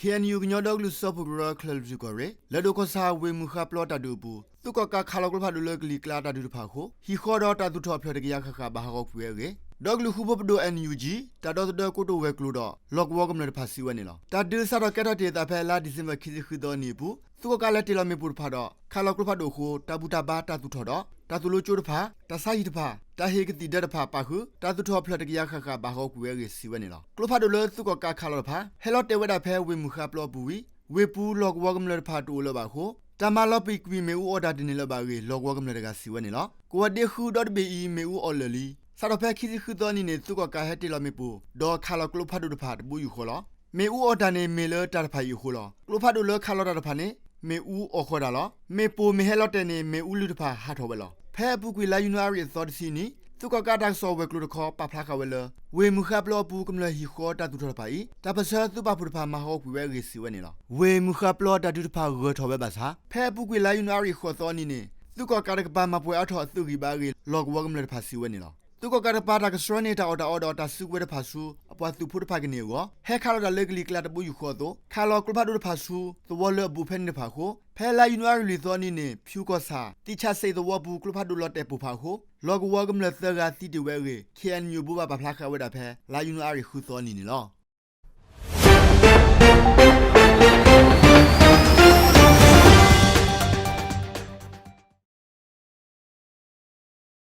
ခ့ၣ်အဲၣ်ယူၣ် ကညီဒီကလုာ်စၢဖှိၣ်ကရၢ ကၠဲၣ်လွီၢ်ထူၣ်ကီၢ်ရ့ၣ် လၢၢ်ဒိၣ်ကီၢ်ဆၣ် ဝ့ၢ်မုၢ်ဃါပျီတၢ်ဒုးအပူၤ သုးကီၣ်ကးခးလီၤကျိဖးဒိၣ်လၢကလံၤကျါတၢ်ဒုးတဖၣ်အဃိ ဟံၣ်ဃီဒီးတၢ်သူၣ်ထီၣ်အဖျၢၣ်တကယၤဃၣ်ဃၣ်ဘၣ်ဟးဂီၤကွံာ်ဝဲအဂ့ၢ် ဒီကလုာ်ဃူဖိပဒိၣ် NUG တၢ်ဒီသဒၢကိတိာ်ဝဲၤကျိၤဒီး လီၢ်ကဝီၤကမျၢၢ်တဖၣ်စံးဝဲန့ၣ်လီၤ. တၢ်ဒုးစးထီၣ်ကဲထီၣ်တ့ၢ်အသးဖဲလါဒံၣ်စ့ဘၢၣ် ခံဆံဃုသီအနံၤအပူၤ သုးကီၣ်ကးလဲၤတ့ၢ်လီၤမ့ၣ်ပိၢ်တဖၣ်ဒီး ခးလီၤကျိဖးဒိၣ်အဃိ တၢ်ဘူၣ်တၢ်ဘါတၢ်သူၣ်ထီၣ်ဒီး တၢ်သိၣ်လိကၠိတဖၣ်, တၢ်ဆါဟံၣ်တဖၣ်, တၢ်ဟ့ၣ်ကသံၣ်ဒၢတဖၣ်ပာ်ဃုာ် တၢ်သူၣ်ထီၣ်အဖျၢၣ်တကယၤဃၣ်ဃၣ်ဘၣ်ဟးဂီၤကွံာ်ဝဲအဂ့ၢ်စံးဝဲန့ၣ်လီၤ. ကျိဖးဒိၣ်လၢသုးကီၣ်ကးခးလီၤတဖၣ် ဟဲလီၤတဲာ်ဝဲဒၣ်ဖဲဝ့ၢ်မုၢ်ဃါပျီအပူၤဝံၤ ဝ့ၢ်ပူၤလီၢ်ကဝီၤကမျၢၢ်တဖၣ်တအိၣ်လၢၤဘၣ်အဃိ တၢ်မၤလီၤပံာ်ကွံာ်မ့ၣ်အူအီၣ်တၢ်တန့ၢ်လၢၤဘၣ်အဂ့ၢ် လီၢ်ကဝီၤကမျၢၢ်တဂၤစံးဝဲန့ၣ်လီၤ. ကဝီၤဒ့ဃုဒီတဘ့ၣ်အံၤ မ့ၣ်အူအီၣ်လၢာ်လံ. စးထီၣ်ဖဲခံဆံဃုသီအနံၤန့ၣ် သုးကီၣ်ကးဟဲတ့ၢ်လီၤမ့ၣ်ပိၢ် ဒီးခးလီၤကျိဖးဒိၣ်တဖၣ်တဘိယူၢ်ဃီလီၤ. မ့ၣ်အူအီၣ်တၢ်န့ၣ် မ့ၢ်လၢတၢ်တဖၣ်အံၤအဃိလီၤ. ကျိဖးဒိၣ်လၢခးလီၤတၢ်တဖၣ်န့ၣ် မ့ၣ်အူအီၣ်ဃီဒၣ်လီၤ. မ့ၣ်ပိၢ်မ့ၢ်ဟဲလီၤတဲာ်န့ၣ် မ့ၣ်အူလုၢ်တဖၣ်ဟးထီၣ်ဝဲလီၤ. ဖဲအပူၤကွံာ်လါယနူၤအါရံၤအသီတဆံနံၤ သုးကီၣ်ကးတၢ်ကစီၣ်ဝဲၤကျိၤတခီ ပာ်ဖျါဃာ်ဝဲလၢ ဝ့ၢ်မုၢ်ဃါပျီအပူၤ ကမျၢၢ်ဟံၣ်ဃီတၢ်သူၣ်ထီၣ်တဖၣ်အံၤ တၢ်ပၢၢ်ဆၢသုးပာ်ဖှိၣ်တဖၣ်မၤဟးဂီၤကွံာ်ဝဲအဂ့ၢ်စံးဝဲန့ၣ်လီၤ. ဝ့ၢ်မုၢ်ဃါပျီတၢ်ဒုးတဖၣ်ဂၢၢ်ထီၣ်ဝဲဘၣ်ဆၣ် ဖဲအပူၤကွံာ်လါယနူၤအါရံၤဃိးသီအနံၤန့ၣ် သုးကီၣ်ကးတကပၤမၤပှဲၤအါထီၣ်အသုးဂံၢ်ဘါအဂ့ၢ် လီၢ်ကဝီၤကမျၢၢ်တဖၣ်စံးဝဲန့ၣ်လီၤ. သုးကီၣ်ကးတကပၤတၢ်ကဆှၢန့ၢ်တၢ်အီၣ်တၢ်အီဒီးတၢ်စုကဝဲၤတဖၣ်ဆူ အပှၤသုးဖိတဖၣ်ကန့ၢ်အဂီၢ် ဟဲခးလီၤတၢ်လၢကလံၤကျါတဘိယူၢ်ဃီအသိး ခးလီၤကျိဖးဒိၣ်တဖၣ်ဆူ သဝီလၢအဘူးဖဲန့ၣ်တဖၣ်အဃိ ဖဲလါယနူၤအါရံၤလွံၢ်သီအနံၤန့ၣ် ဖၠူကီၢ်ဆၣ် သံၣ်ဆၣ်စ့ၣ်သဝီပူၤ ကျိဖးဒိၣ်လီၤတဲာ်ပိၢ်ဖးအဃိ လီၢ်ကဝီၤကမျၢၢ်သၢဂၤသံတ့ၢ်ဝဲအဂ့ၢ် ခ့ၣ်အဲၣ်ယူၣ် ဘိးဘၣ်ပာ်ဖျါဃာ်ဝဲဒၣ်ဖဲ လါယနူၤအါရံၤဃုသီအနံၤန့ၣ်လီၤ.